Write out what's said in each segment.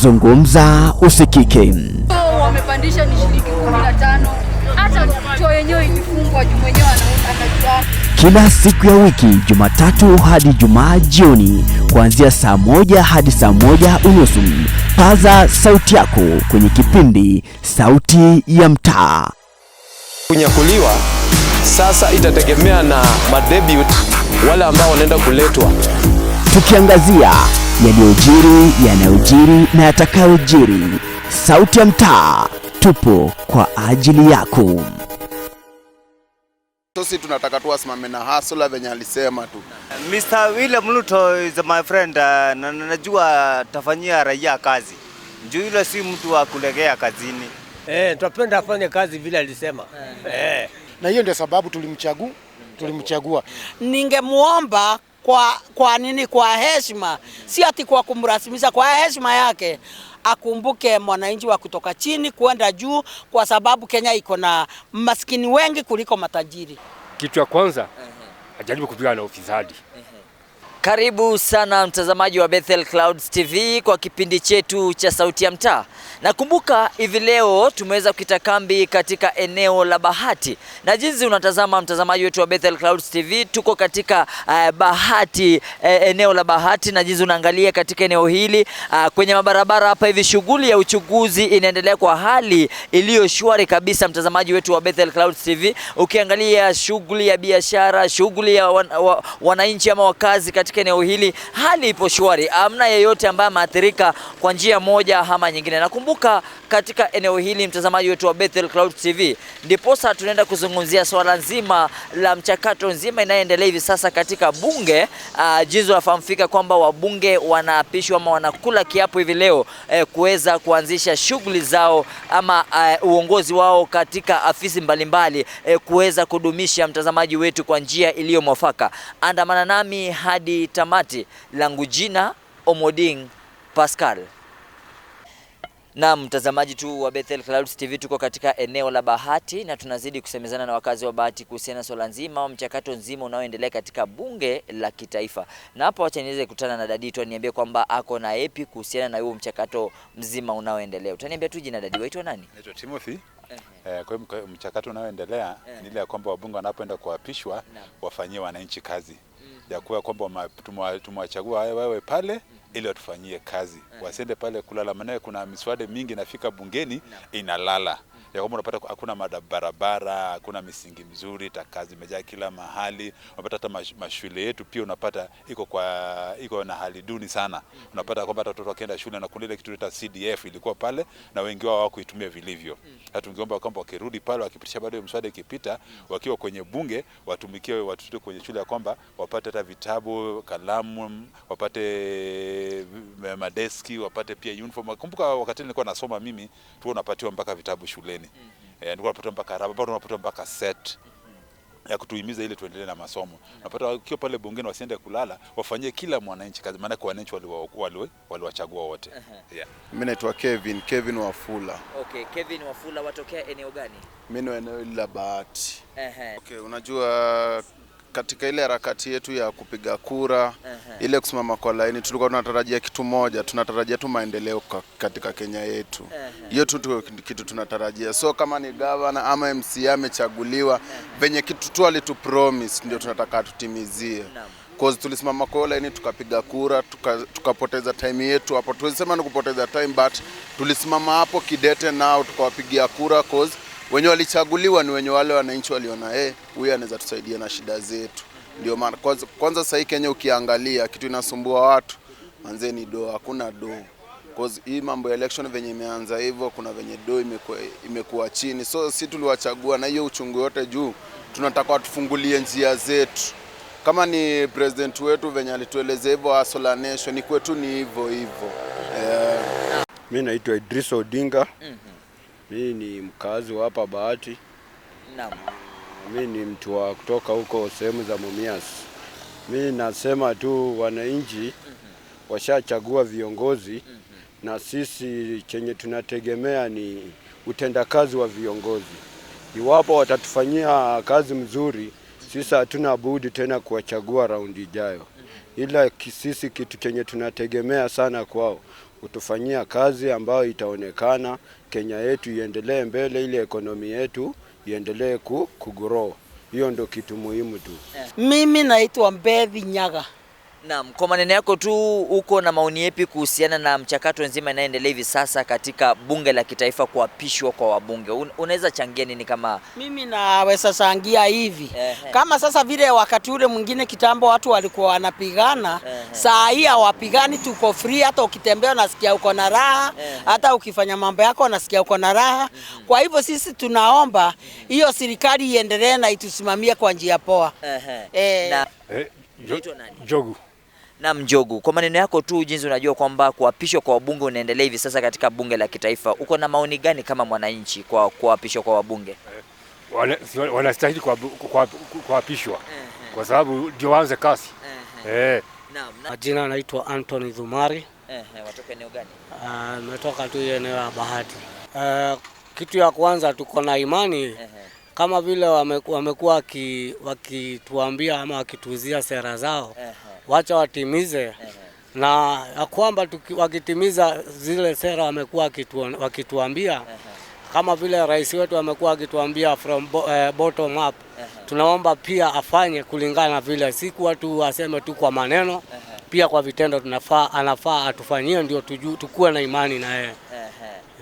Zungumza usikike. Wamepandisha ni shilingi 15. Hata choo yenyewe ilifungwa juu mwenyewe anajua. Kila siku ya wiki, Jumatatu hadi Jumaa jioni, kuanzia saa 1 hadi saa 1:30. Paza sauti yako kwenye kipindi Sauti ya Mtaa. Kunyakuliwa sasa itategemea na madepute wale ambao wanaenda kuletwa. Tukiangazia yaliyojiri, yanayojiri na yatakayojiri. Sauti ya Mtaa, tupo kwa ajili yako. Sisi tunataka tu asimame na hustler venye alisema tu. Mr. William Ruto is my friend, na najua tafanyia raia kazi. Juu yule si mtu wa kulegea kazini. Eh, tunapenda afanye kazi vile alisema. Eh. Na hiyo ndio sababu tulimchagua. Ningemuomba kwa nini, kwa heshima, si ati kwa kumrasimisha, kwa heshima yake akumbuke mwananchi wa kutoka chini kwenda juu, kwa sababu Kenya iko na maskini wengi kuliko matajiri. Kitu ya kwanza, ajaribu kupigana na ufisadi. Karibu sana mtazamaji wa Bethel Clouds TV kwa kipindi chetu cha Sauti ya Mtaa. Nakumbuka hivi leo tumeweza kukita kambi katika eneo la Bahati, na jinsi unatazama mtazamaji wetu wa Bethel Clouds TV, tuko katika Bahati, eneo la Bahati, na jinsi unaangalia katika eneo hili, kwenye mabarabara hapa hivi, shughuli ya uchukuzi inaendelea kwa hali iliyo shwari kabisa. Mtazamaji wetu wa Bethel Clouds TV, ukiangalia shughuli ya biashara, shughuli ya wananchi ama wakazi katika eneo hili, hali ipo shwari, hamna yeyote ambaye ameathirika kwa njia moja ama nyingine. Nakumbuka katika eneo hili, mtazamaji wetu wa Bethel Cloud TV, ndiposa tunaenda kuzungumzia swala nzima la mchakato nzima inayoendelea hivi sasa katika bunge. Jinsi wafahamika kwamba wabunge wanaapishwa ama wanakula kiapo hivi leo, kuweza kuanzisha shughuli zao ama uongozi wao katika afisi mbalimbali, kuweza kudumisha mtazamaji wetu kwa njia iliyo mwafaka. Andamana nami hadi tamati. Langu jina Omoding Pascal. Na mtazamaji tu wa Bethel Clouds TV, tuko katika eneo la Bahati na tunazidi kusemezana na wakazi wa Bahati kuhusiana na swala nzima au mchakato nzima unaoendelea katika bunge la kitaifa. Na hapa wacha niweze kukutana na dadi tu aniambie kwamba ako na epi kuhusiana na huo mchakato mzima unaoendelea. Utaniambia tu jina dadi, waitwa nani? Naitwa Timothy. Kwa hiyo mchakato unaoendelea ni ile ya kwamba wabunge wanapoenda kuapishwa wafanyie wananchi kazi ya kuwa kwamba tumewachagua wawe pale ili watufanyie kazi, wasiende pale kulala, maana kuna miswada mingi inafika bungeni inalala ya kwamba unapata hakuna barabara, hakuna misingi mizuri, taka zimejaa kila mahali. Unapata hata mashule yetu pia unapata iko na hali duni sana. Unapata kwamba hata watoto wakienda shule na kuna ile kitu tunaita CDF ilikuwa pale na wengi wao hawakuitumia vilivyo. Hata tungeomba kwamba wakirudi pale, wakipitisha bado mswada ikipita, wakiwa kwenye bunge watumikie watoto kwenye shule ya kwamba wapate hata vitabu, kalamu, wapate madeski, wapate pia uniform. Kumbuka wakati nilikuwa nasoma mimi, tu unapatiwa mpaka vitabu shuleni. Nilikuwa napatiwa mpaka raba, unapatiwa mpaka set ya kutuhimiza ili tuendelee na masomo. Napata wakiwa pale bungeni wasiende kulala, wafanyie kila mwananchi kazi, maana kwa wananchi waliwachagua wote. Yeah. Mimi naitwa Kevin Wafula. Okay, Kevin Wafula, watokea eneo gani? Mimi ni eneo la Bahati. Okay, unajua katika ile harakati yetu ya kupiga kura, ile kusimama kwa laini, tulikuwa tunatarajia kitu moja, tunatarajia tu maendeleo katika Kenya yetu. Hiyo tu kitu tunatarajia. So kama ni governor ama MCA amechaguliwa, venye kitu tu alitupromise ndio tunataka tutimizie. Cause tulisimama kwa laini tukapiga kura, tukapoteza time yetu hapo. Tulisema ni kupoteza time, but tulisimama hapo kidete nao tukawapigia kura cause wenye walichaguliwa ni wenye wale wananchi waliona huyu anaweza tusaidia na shida zetu. Ndio maana kwanza sasa Kenya ukiangalia kitu inasumbua watu manze ni do, hakuna do. Cause hii mambo ya election venye imeanza hivyo, kuna venye do imekuwa chini. So si tuliwachagua na hiyo uchungu yote juu tunataka watufungulie njia zetu. Kama ni president wetu venye alitueleza hivyo Hustler Nation, ni kwetu ni hivyo hivyo. Mimi naitwa Idris Odinga. Mimi ni mkazi wa hapa Bahati. Naam. Mimi ni mtu wa kutoka huko sehemu za Mumias. Mimi nasema tu wananchi washachagua viongozi na sisi chenye tunategemea ni utendakazi wa viongozi. Iwapo watatufanyia kazi mzuri, sisi hatuna budi tena kuwachagua raundi ijayo. Ila sisi kitu chenye tunategemea sana kwao kutufanyia kazi ambayo itaonekana, Kenya yetu iendelee mbele, ile ekonomi yetu iendelee kugrow. Hiyo ndio kitu muhimu tu. Mimi naitwa Mbethi Nyaga. Naam, kwa maneno yako tu, uko na maoni yapi kuhusiana na mchakato nzima inayoendelea hivi sasa katika bunge la kitaifa kuapishwa kwa wabunge? Unaweza changia nini kama? Mimi naweza changia hivi. Kama sasa vile wakati ule mwingine kitambo watu walikuwa wanapigana, saa hii hawapigani, tuko free. Hata ukitembea unasikia uko na raha, hata ukifanya mambo yako unasikia uko na raha. Kwa hivyo sisi tunaomba hiyo serikali iendelee na itusimamie kwa njia poa. Njogu. Na Njogu, kwa maneno yako tu, jinsi unajua kwamba kuapishwa kwa wabunge unaendelea hivi sasa katika bunge la kitaifa, uko na maoni gani kama mwananchi kwa kuapishwa kwa wabunge? Wanastahili kuapishwa kwa sababu ndio waanze kazi. Majina naitwa Anthony Dhumari. Watoka eneo gani? Nimetoka tu eneo la Bahati. Kitu ya kwanza tuko na imani kama vile wamekuwa wakituambia ama wakituuzia sera zao, wacha watimize. Na ya kwamba wakitimiza zile sera wamekuwa wakituambia, kama vile rais wetu amekuwa akituambia from bottom up, tunaomba pia afanye kulingana vile, si kwa tu aseme tu kwa maneno, pia kwa vitendo anafaa atufanyie ndio tukue na imani na yeye.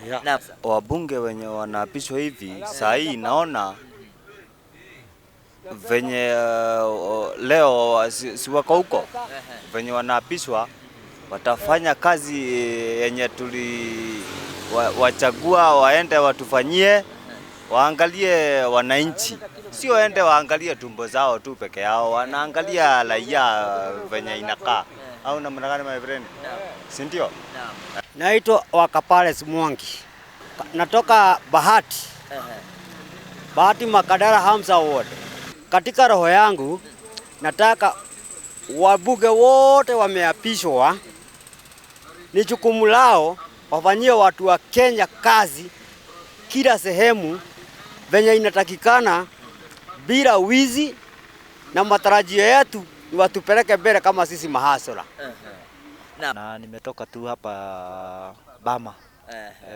Yeah. Wabunge wenye wanaapishwa hivi saa hii naona venye leo si wako huko, venye wanaapishwa watafanya kazi yenye tuli wachagua waende watufanyie, waangalie wananchi, sio waende waangalie tumbo zao tu peke yao, wanaangalia raia venye inakaa au namna gani, my friend, si ndio? Naitwa Wakapales Mwangi. Natoka Bahati. Bahati Makadara Hamza Ward. Katika roho yangu nataka wabunge wote wameapishwa, ni jukumu lao wafanyie watu wa Kenya kazi kila sehemu venye inatakikana bila wizi, na matarajio yetu ni watupeleke mbele kama sisi mahasora. Na nimetoka tu hapa Bama,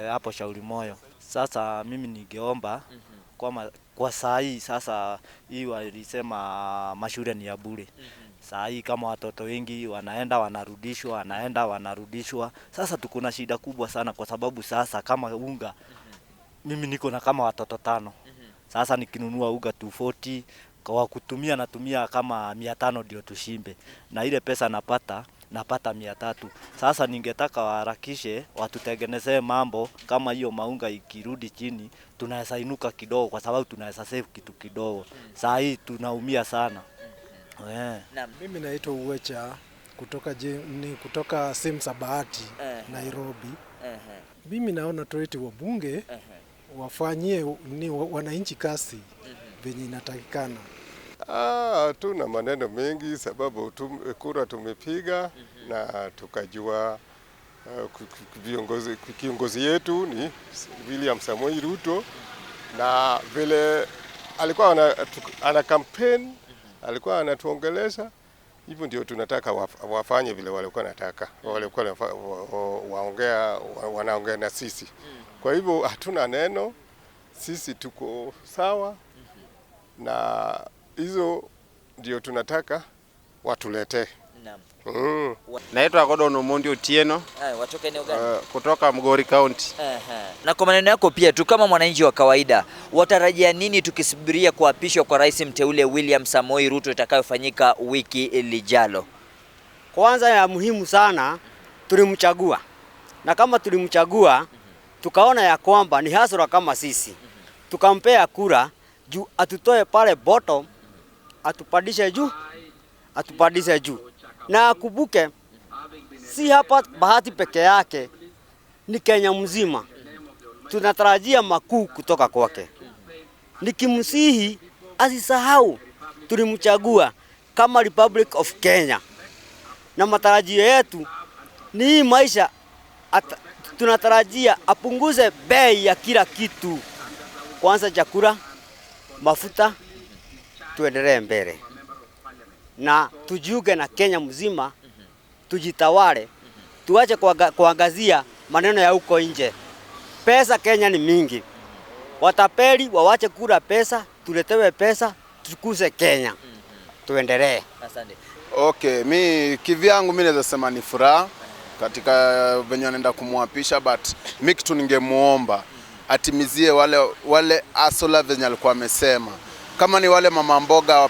hapo Shauri Moyo. Sasa mimi ningeomba kwa saa hii sasa hii walisema mashule ni ya bure. Saa hii kama watoto wengi wanaenda wanarudishwa, wanaenda wanarudishwa. Sasa tuko na shida kubwa sana kwa sababu sasa kama unga, mimi niko na kama watoto 5. Sasa nikinunua unga 240 kwa kutumia natumia kama 500 ndio tushimbe. Na ile pesa napata 300. Sasa ningetaka waharakishe watutengenezee mambo kama hiyo, maunga ikirudi chini tunaweza inuka kidogo kwa sababu tunaweza save kitu kidogo. Saa hii tunaumia sana. Mimi naitwa Uwecha kutoka sehemu za Bahati, Nairobi. Mimi naona tuite wabunge wafanyie ni wananchi kazi venye inatakikana. Tuna maneno mengi sababu kura tumepiga na tukajua kiongozi yetu ni William Samoei Ruto, na vile alikuwa ana campaign, alikuwa anatuongelesha hivyo, ndio tunataka wafanye vile walikuwa nataka, walikuwa waongea, wanaongea na sisi. Kwa hivyo hatuna neno, sisi tuko sawa na hizo ndio tunataka watulete. Naitwa Gordon Omondi Otieno. Watoka eneo gani? Kutoka Migori County. Na kwa maneno yako pia tu kama mwananchi wa kawaida, watarajia nini tukisubiria kuapishwa kwa rais mteule William Samoei Ruto itakayofanyika wiki lijalo? Kwanza ya muhimu sana, tulimchagua. Na kama tulimchagua, tukaona ya kwamba ni hasara kama sisi. Tukampea kura juu atutoe pale bottom, atupandishe juu, atupandishe juu. Na akumbuke si hapa Bahati peke yake, ni Kenya mzima. Tunatarajia makuu kutoka kwake. Nikimsihi asisahau tulimchagua kama Republic of Kenya. Na matarajio yetu ni hii maisha, tunatarajia apunguze bei ya kila kitu. Kwanza chakula, mafuta, tuendelee mbele. na tujiunge na Kenya mzima, tujitawale, tuache kuangazia maneno ya huko nje. Pesa Kenya ni mingi. Watapeli wawache kula pesa, tuletewe pesa, tukuse Kenya. Tuendelee. Asante. Okay, mi kivyangu mi naweza sema ni furaha katika venye wanaenda kumwapisha, but mi kitu ningemuomba atimizie wale asola venye alikuwa amesema. Kama ni wale mama mboga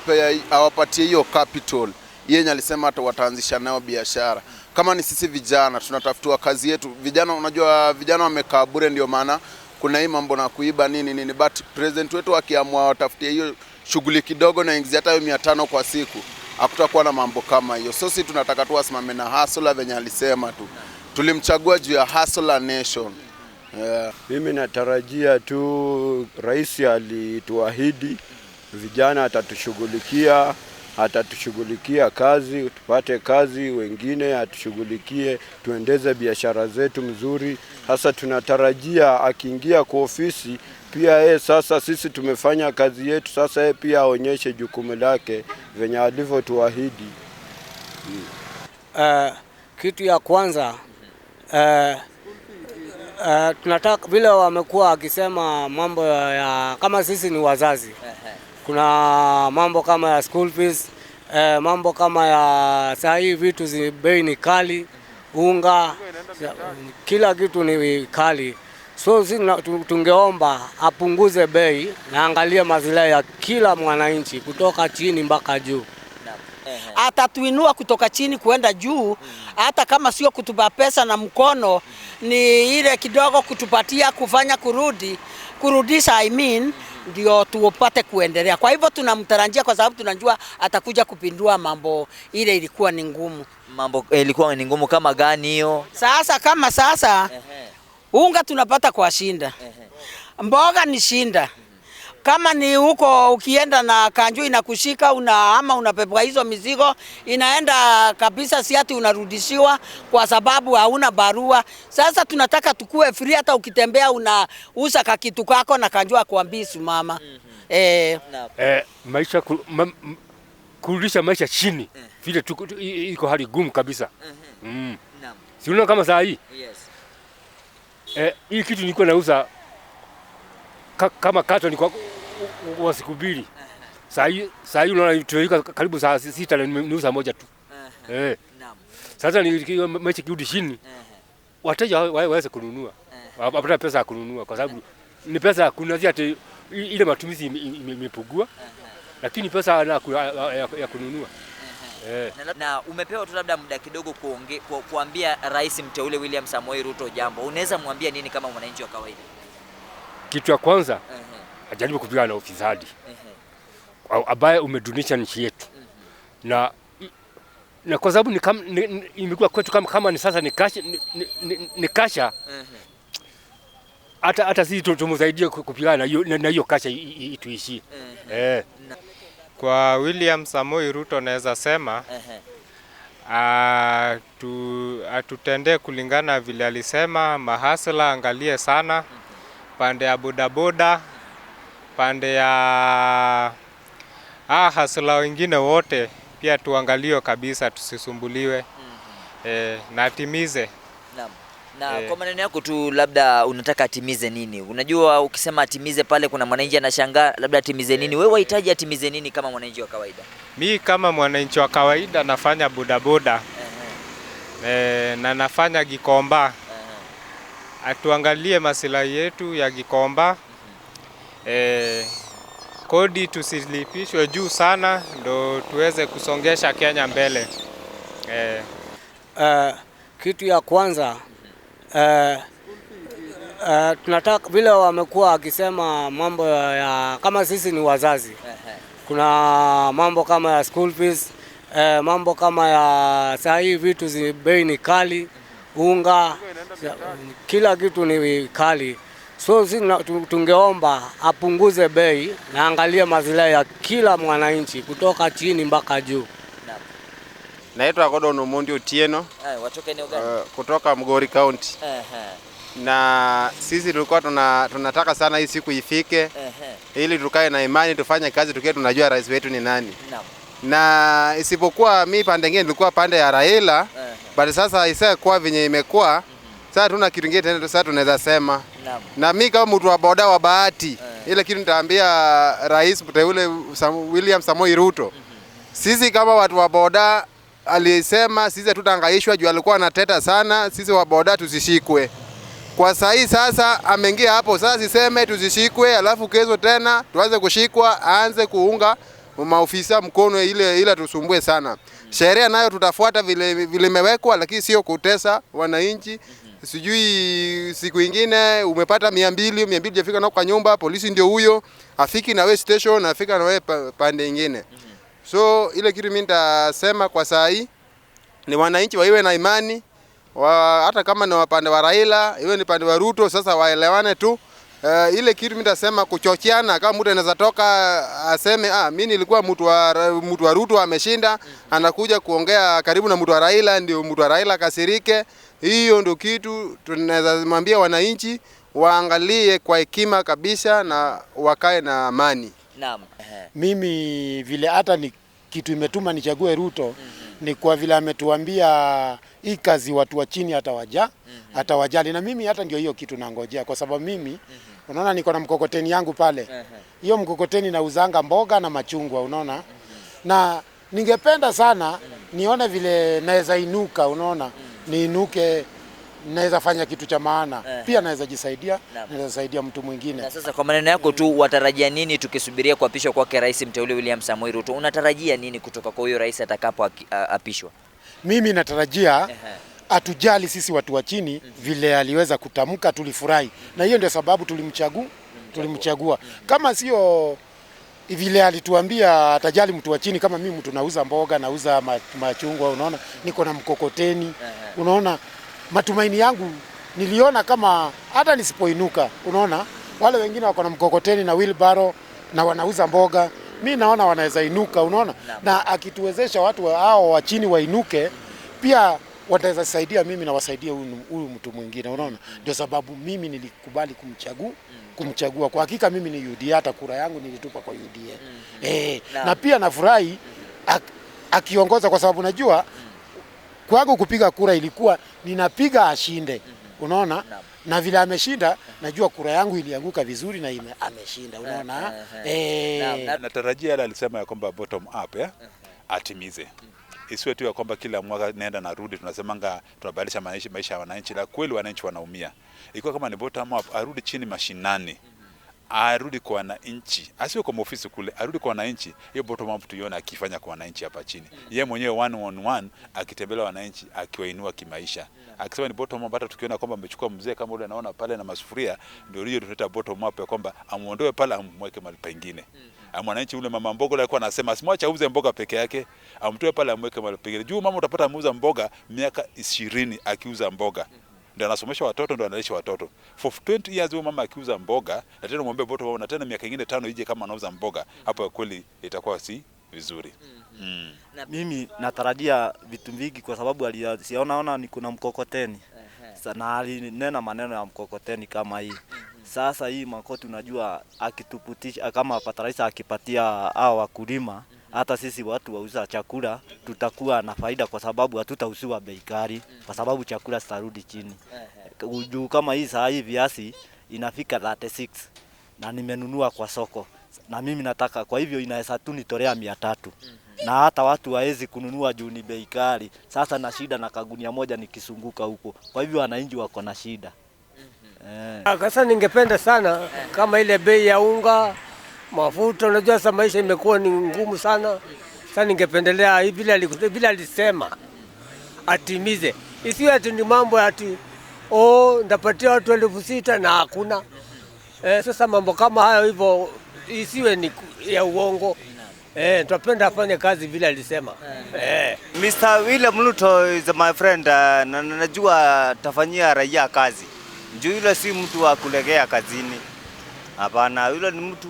awapatie hiyo capital yenye alisema wataanzisha nayo biashara. Kama ni sisi vijana tunatafutiwa kazi yetu. Vijana, unajua vijana wamekaa bure, ndio maana kuna hii mambo na kuiba nini nini, but president wetu akiamua watafutie hiyo shughuli kidogo na ingizie hata 500 kwa siku, hakutakuwa na mambo kama hiyo. So sisi tunataka tu asimame na hustler venye alisema tu. Tulimchagua juu ya hustler nation. Yeah. Mimi natarajia tu rais alituahidi vijana atatushughulikia kazi, tupate kazi, wengine atushughulikie tuendeze biashara zetu mzuri. Hasa tunatarajia akiingia kwa ofisi pia yeye, sasa sisi tumefanya kazi yetu, sasa yeye pia aonyeshe jukumu lake venye alivyotuahidi. Kitu ya kwanza tunataka vile wamekuwa wakisema mambo ya kama sisi ni wazazi, kuna mambo kama ya school fees, mambo kama ya saa hii vitu bei ni kali, unga, kila kitu ni kali. So sisi tungeomba apunguze bei na angalie maslahi ya kila mwananchi kutoka chini mpaka juu. Atatuinua kutoka chini kuenda juu, hata kama sio kutupa pesa na mkono, ni ile kidogo kutupatia kufanya kurudisha I mean, ndio tuopate kuendelea. Kwa hivyo tunamtarajia kwa sababu tunajua atakuja kupindua mambo ile ilikuwa ni ngumu. Mambo ilikuwa ni ngumu kama gani hiyo? Sasa kama sasa unga tunapata kwa shinda. Mboga ni shinda. Kama ni huko ukienda na kanju inakushika ama unabeba hizo mizigo inaenda kabisa, si ati unarudishiwa kwa sababu hauna barua. Sasa tunataka tukue free, hata ukitembea unauza kakitu kako na kanju akwambii simama. Maisha kurudisha maisha chini vile iko hali gumu kabisa. Si unaona kama saa hii? Yes. Hii kitu nilikuwa nauza kama kato ni kwa siku mbili. Saa hii unaona tuweka karibu saa 6 niuza moja tu. Sasa ni maisha kirudi chini, wateja waweze kununua. Wapata pesa ya kununua kwa sababu ni pesa kuna ati ile matumizi imepungua, lakini pesa ya kununua. Na umepewa tu labda muda kidogo kuambia Rais mteule William Samoei Ruto jambo. Unaweza mwambia nini kama mwananchi wa kawaida? Kitu ya kwanza, ajaribu kupigana na ufisadi ambaye umedunisha nchi yetu. Na kwa sababu imekuwa kwetu kama ni sasa ni kasha, hata sisi tumsaidie kupigana na hiyo kasha ituishie. Kwa William Samoei Ruto naweza sema atutendee kulingana vile alisema. Mahasla angalie sana pande ya bodaboda, pande ya hasla wengine wote pia tuangalie kabisa, tusisumbuliwe. Na atimize. Naam. Na kwa maneno yako tu labda unataka atimize nini? Unajua ukisema atimize pale kuna mwananchi anashangaa labda atimize nini? Wewe unahitaji atimize nini kama mwananchi wa kawaida? Mi kama mwananchi wa kawaida nafanya bodaboda. Na nafanya Gikomba. Atuangalie masilahi yetu ya Gikomba. Kodi tusilipishwe juu sana ndo tuweze kusongesha Kenya mbele. Kitu ya kwanza, tunataka vile wamekuwa wakisema mambo ya kama sisi ni wazazi, kuna mambo kama ya school fees, mambo kama ya saa hii vitu bei ni kali, unga, kila kitu ni kali. So sisi tungeomba apunguze bei na angalie maslahi ya kila mwananchi kutoka chini mpaka juu. Naitwa Gordon Omondi Otieno. Watoka eneo gani? Kutoka Migori County. Na sisi tulikuwa tunataka sana hii siku ifike ili tukae na imani, tufanye kazi tukiwa tunajua rais wetu ni nani. Na isipokuwa mi pande nyingine nilikuwa pande ya Raila, but sasa isa kwa venye imekuwa sasa, tuna kitu kingine tena sasa tunaweza sema. Na mi kama mtu wa boda wa Bahati, ile kitu nitaambia rais mteule William Samoei Ruto, sisi kama watu wa boda, alisema sisi hatutahangaishwa juu alikuwa anateta sana sisi wa boda tusishikwe. Kwa sahi sasa ameingia hapo sasa, siseme tusishikwe, alafu kesho tena tuanze kushikwa, aanze kuunga maofisa mkono ile ile tusumbue sana. Sheria nayo tutafuata vile vile imewekwa, lakini sio kutesa wananchi. Sijui siku ingine umepata 200, 200 hajafika nao kwa nyumba, polisi ndio huyo afiki na we station, afika na we pande ingine. So ile kitu mimi nitasema kwa saa hii ni wananchi waiwe na imani hata kama ni wapande wa Raila iwe ni pande wa Ruto, sasa waelewane tu. Ile kitu mimi nitasema kuchocheana, kama mtu anaweza toka aseme mimi nilikuwa mtu wa Ruto ameshinda, anakuja kuongea karibu na mtu wa Raila, ndio mtu wa Raila kasirike. Hiyo ndio kitu tunaweza mwambia wananchi waangalie kwa hekima kabisa na wakae na amani. Naam. Mimi vile hata ni kitu imetuma nichague Ruto ni kwa vile ametuambia hii kazi watu wa chini atawajali na mimi hata ndio hiyo kitu nangojea, kwa sababu mimi unaona niko na mkokoteni yangu pale. Hiyo mkokoteni nauzanga mboga na machungwa, unaona. Na ningependa sana nione vile naweza inuka, unaona, niinuke, naweza fanya kitu cha maana. Pia naweza jisaidia, naweza saidia mtu mwingine. Na sasa kwa maneno yako tu, watarajia nini tukisubiria kuapishwa kwake Rais mteule William Samoei Ruto? Unatarajia nini kutoka kwa huyo rais atakapoapishwa? Mimi natarajia atujali sisi watu wa chini vile aliweza kutamka, tulifurahi. Na hiyo ndio sababu tulimchagua. Kama sio vile alituambia atajali mtu wa chini, kama mimi mtu nauza mboga, nauza machungwa, unaona, niko na mkokoteni, unaona, matumaini yangu niliona kama hata nisipoinuka, unaona, wale wengine wako na mkokoteni na wheelbarrow na wanauza mboga, mi naona wanaweza inuka, unaona. Na akituwezesha watu hao wa chini wainuke, pia wataweza saidia mimi na wasaidie huyu mtu mwingine, unaona. Ndio sababu mimi nilikubali kumchagua. Kwa hakika mimi ni UDA, hata kura yangu nilitupa kwa UDA. Na pia nafurahi akiongoza, kwa sababu najua kwangu kupiga kura ilikuwa ninapiga ashinde, unaona. Na vile ameshinda, najua kura yangu ilianguka vizuri na ameshinda, unaona. Natarajia yale alisema ya kwamba bottom up atimize. Isiwe tu ya kwamba kila mwaka naenda narudi tunasemanga tunabadilisha maisha ya wananchi, la kweli wananchi wanaumia. Ikiwa kama ni bottom up, arudi chini mashinani, arudi kwa wananchi, asiwe kwa ofisi kule, arudi kwa wananchi. Hiyo bottom up tuione akifanya kwa wananchi hapa chini. Yeye mwenyewe one on one akitembelea wananchi, akiwainua kimaisha. Akisema ni bottom up, hata tukiona kwamba amechukua mzee kama ule anaona pale na masufuria, ndio hiyo tunaita bottom up, ya kwamba amuondoe pale amweke mahali pengine. Mwananchi ule mama mboga alikuwa anasema asimwache auze mboga peke yake, amtoe pale amweke mahali pengine. Juu mama utapata ameuza mboga miaka 20 akiuza mboga. Ndio anasomesha watoto, ndio analisha watoto. For 20 years huyo mama akiuza mboga, na tena mwambie bottom up, na tena miaka ingine 5 ije kama anauza mboga, hapo kweli itakuwa si vizuri. Mimi natarajia vitu vingi kwa sababu siona ni kuna mkokoteni. Na alinena maneno ya mkokoteni kama hii. Sasa hii makoti unajua akituputisha kama fertilizer akipatia hao wakulima, hata sisi watu wauza chakula tutakuwa na faida, kwa sababu hatutauziwa bei kali, kwa sababu chakula sitarudi chini. Juu kama hii saa hii viazi inafika 36 na nimenunua kwa soko, na mimi nataka, kwa hivyo inaweza tu nitolea 300. Na hata watu waezi kununua juu ni bei kali. Sasa na shida na kagunia moja nikisunguka huko. Kwa hivyo wananchi wako na shida. Sasa ningependa sana kama ile bei ya unga, mafuta, unajua sasa maisha imekuwa ni ngumu sana. Sasa ningependelea hivi vile alisema atimize. Isiwe ati ni mambo ati ndapatia watu 6,000 na hakuna. Sasa mambo kama hayo hivyo isiwe ni ya uongo. Tunapenda afanye kazi vile alisema. Mr. William Ruto is my friend, na najua tafanyia raia kazi. Juu yule si mtu wa kulegea kazini. Hapana, yule ni mtu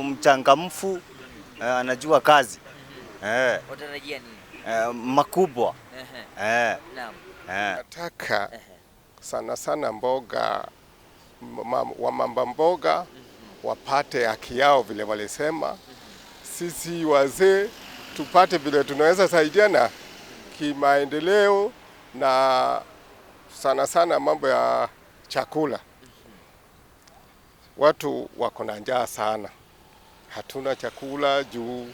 mchangamfu, anajua kazi. Unatarajia nini? Makubwa. Naam. Nataka sana sana mboga, wamama mboga wapate haki yao vile walisema. Sisi wazee tupate vile tunaweza saidiana kimaendeleo na sana sana mambo ya chakula. Watu wako na njaa sana, hatuna chakula juu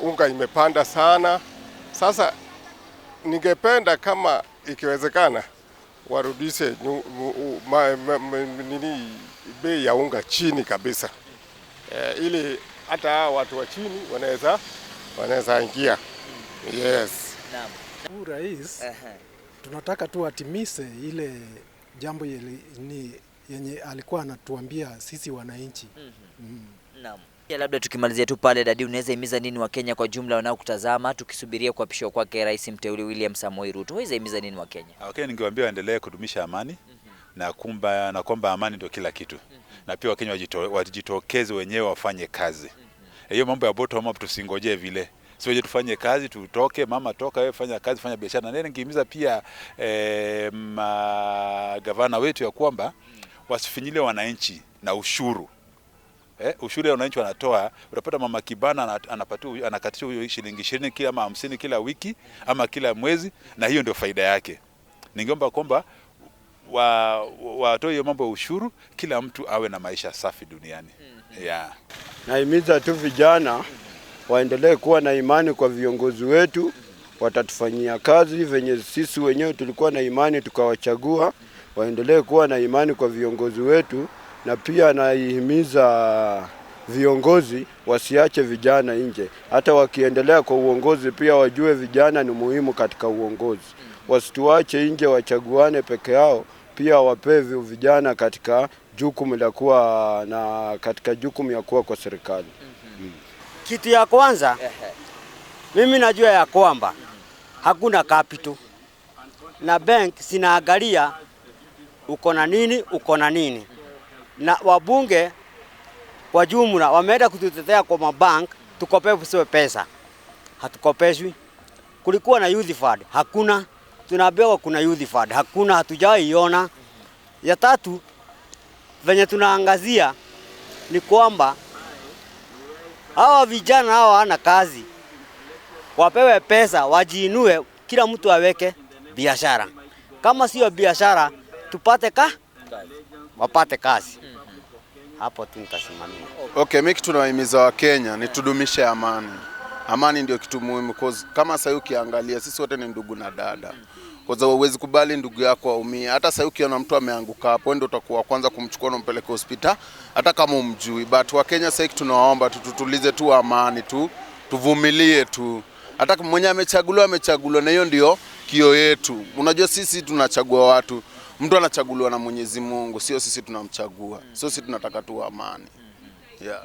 unga imepanda sana. Sasa ningependa kama ikiwezekana warudishe bei ya unga chini kabisa, ili hata watu wa chini wanaweza ingia. Yes. Naam. Rais tunataka tu atimise ile jambo yenye alikuwa anatuambia sisi wananchi. Naam. Labda tukimalizia tu pale Dadi, unaweza himiza nini wa Kenya kwa jumla wanaokutazama tukisubiria kuapishwa kwake Rais mteule William Samoei Ruto? Unaweza himiza nini wa Kenya? Wakenya ningewaambia waendelee kudumisha amani na kwamba amani ndio kila kitu. Na pia Wakenya wajitokeze wenyewe wafanye kazi. Hiyo mambo ya bottom up tusingojee vile. Sio tufanye kazi tutoke, mama toka wewe fanya kazi, fanya biashara. Na ningehimiza pia gavana wetu ya kwamba wasifinyile wananchi na ushuru. Ushuru ya wananchi wanatoa, utapata mama kibana anakatisha huyo shilingi 20 kila ama 50 kila wiki ama kila mwezi, na hiyo ndio faida yake. Ningeomba kwamba watoe hiyo mambo ya ushuru, kila mtu awe na maisha safi duniani. Yeah. Nahimiza tu vijana waendelee kuwa na imani kwa viongozi wetu, watatufanyia kazi venye sisi wenyewe tulikuwa na imani tukawachagua. Waendelee kuwa na imani kwa viongozi wetu, na pia naihimiza viongozi wasiache vijana nje. Hata wakiendelea kwa uongozi pia wajue vijana ni muhimu katika uongozi. Wasituache nje wachaguane peke yao, pia wapewe vijana katika jukumu la kuwa na katika jukumu ya kuwa kwa serikali. Kitu ya kwanza mimi najua ya kwamba hakuna capital na bank sinaangalia uko na nini, uko na nini. Na wabunge kwa jumla wameenda kututetea kwa mabank tukopeshwe pesa. Hatukopeshwi. Kulikuwa na youth fund, hakuna. Tunaambiwa kuna youth fund, hakuna, hatujaiona. Ya tatu venye tunaangazia ni kwamba hawa vijana hawa hawana kazi. Wapewe pesa, wajiinue, kila mtu aweke biashara. Kama sio biashara, tupate wapate kazi. Hapo tu nitasimamia. Okay, mimi kitu nawahimiza wa Kenya ni tudumishe amani. Amani ndio kitu muhimu, cause kama sasa ukiangalia sisi wote ni ndugu na dada. Kwa sababu huwezi kubali ndugu yako aumie. Hata sasa ukiona mtu ameanguka hapo, ndio utakuwa kwanza kumchukua na umpeleke hospitali hata kama umjui. But wa Kenya sasa tunawaomba tutulize tu amani tu, tuvumilie tu. Hata kama mwenye amechaguliwa, na hiyo ndio kio yetu. Unajua sisi tunachagua watu. Mtu anachaguliwa na Mwenyezi Mungu, sio sisi tunamchagua. Sio sisi tunataka tu amani. Yeah.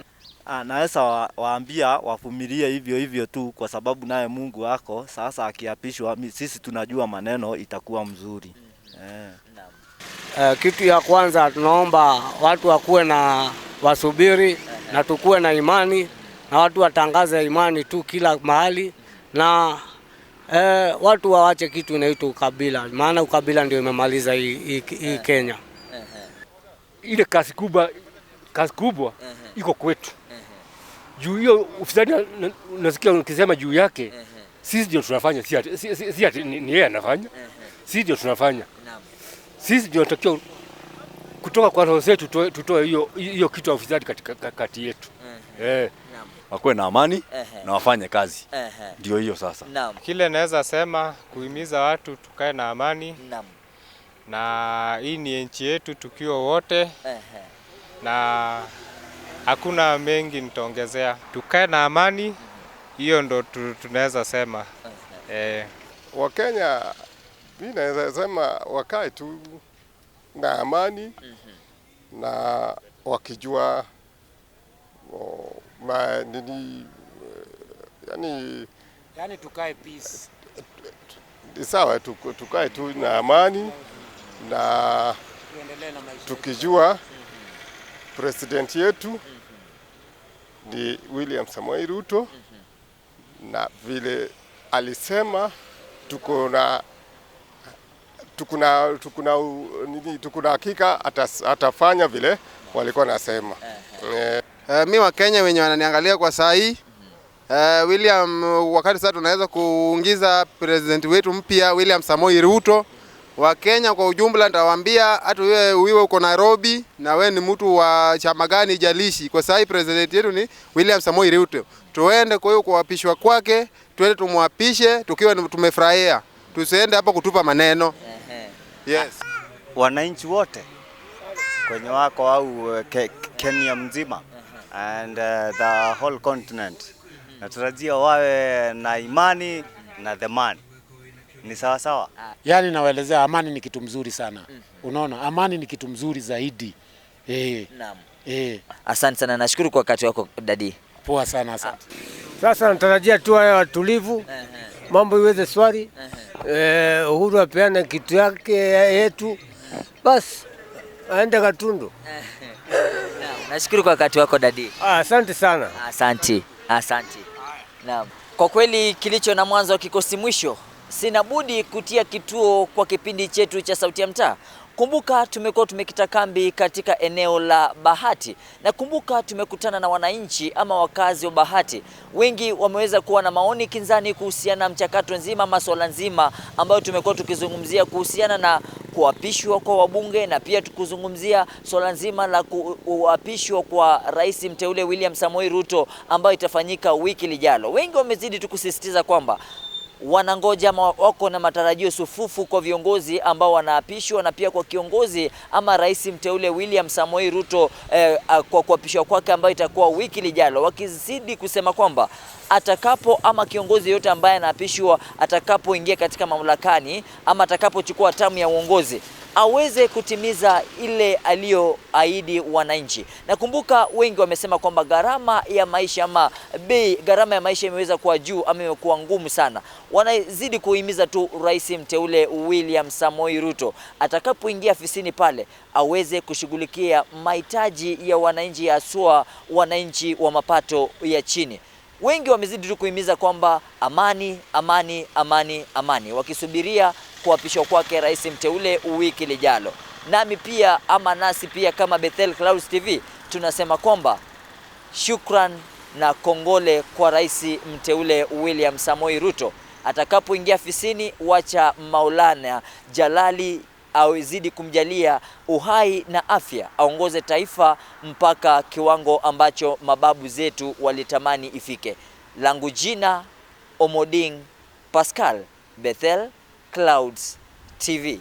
Naweza waambia wavumilie hivyo hivyo tu, kwa sababu naye Mungu wako sasa akiapishwa sisi tunajua maneno itakuwa mzuri. Kitu ya kwanza tunaomba watu wakuwe na wasubiri na tukue na imani, na watu watangaze imani tu kila mahali, na watu waache kitu inaitwa ukabila, maana ukabila ndio imemaliza hii Kenya. Ile kazi kubwa iko kwetu. Juu hiyo ufisadi nasikia ukisema juu yake, sisi ndio tunafanya, si ati ni yeye anafanya. Sisi ndio tunafanya. Sisi ndio tunatakiwa kutoka kwa roho zetu tutoe hiyo kitu ya ufisadi katika kati yetu. Wakuwe na amani na wafanye kazi. Ndio hiyo sasa. Kile naweza sema kuhimiza watu tukae na amani. Na hii ni nchi yetu tukiwa wote. Na hakuna mengi nitaongezea. Tukae na amani, hiyo ndo tunaweza sema. Wakenya mimi naweza sema wakae tu na amani, na wakijua yani tukae peace. Sawa, tukae tu na amani na tuendelee na maisha. Tukijua president yetu ni William Samoei Ruto, na vile alisema tuko na hakika atafanya vile walikuwa nasema. Mi wa Kenya wenye wananiangalia kwa saa hii, William, wakati sasa tunaweza kuingiza president wetu mpya William Samoei Ruto. Wa Kenya kwa ujumla nitawaambia, hata wewe uko Nairobi na wewe ni mtu wa chama gani jalishi, kwa saa hii president yetu ni William Samoei Ruto. Tuende kwa hiyo kuapishwa kwake, tuende tumwapishe tukiwa tumefurahia. Tusiende hapo kutupa maneno. Yes. Wananchi wote kwenye wako au Kenya mzima and the whole continent, natarajia wawe na imani na the man. Ni sawa sawa. Yaani nawaelezea amani ni kitu mzuri sana. Unaona, amani ni kitu mzuri zaidi. Naam. Asante sana, nashukuru kwa wakati wako dadi. Poa sana, asante. Sasa natarajia tu haya watulivu, mambo iweze swari. Uhuru apeane kitu yake yetu. Bas, aende Gatundu. Nashukuru kwa wakati wako dadi. Asante sana. Asante, asante. Naam. Kwa kweli kilicho na mwanzo kikosi mwisho. Sina budi kutia kituo kwa kipindi chetu cha Sauti ya Mtaa. Kumbuka tumekuwa tumekita kambi katika eneo la Bahati. Na kumbuka tumekutana na wananchi ama wakazi wa Bahati. Wengi wameweza kuwa na maoni kinzani kuhusiana na mchakato nzima, masuala nzima ambayo tumekuwa tukizungumzia kuhusiana na kuapishwa kwa wabunge, na pia tukuzungumzia swala nzima la kuapishwa kwa rais mteule William Samoei Ruto ambayo itafanyika wiki lijalo. Wengi wamezidi tukusisitiza kwamba wanangoja ama wako na matarajio sufufu kwa viongozi ambao wanaapishwa, na pia kwa kiongozi ama rais mteule William Samoei Ruto kwa kuapishwa kwake ambayo itakuwa wiki lijalo, wakizidi kusema kwamba atakapo ama kiongozi yote ambaye anaapishwa atakapoingia katika mamlakani ama atakapochukua tamu ya uongozi aweze kutimiza ile aliyoahidi wananchi. Nakumbuka wengi wamesema kwamba gharama ya maisha ama bei, gharama ya maisha imeweza kuwa juu ama imekuwa ngumu sana. Wanazidi kuhimiza tu rais mteule William Samoei Ruto atakapoingia afisini pale aweze kushughulikia mahitaji ya wananchi, haswa wananchi wa mapato ya chini. Wengi wamezidi tu kuhimiza kwamba amani, amani, amani, amani, wakisubiria kuapishwa kwake rais mteule wiki lijalo. Nami pia ama nasi pia kama Bethel Clouds TV tunasema kwamba shukran na kongole kwa rais mteule William Samoei Ruto. Atakapoingia afisini, wacha Maulana Jalali awezidi kumjalia uhai na afya, aongoze taifa mpaka kiwango ambacho mababu zetu walitamani ifike. Langu jina Omoding Pascal, Bethel Clouds TV.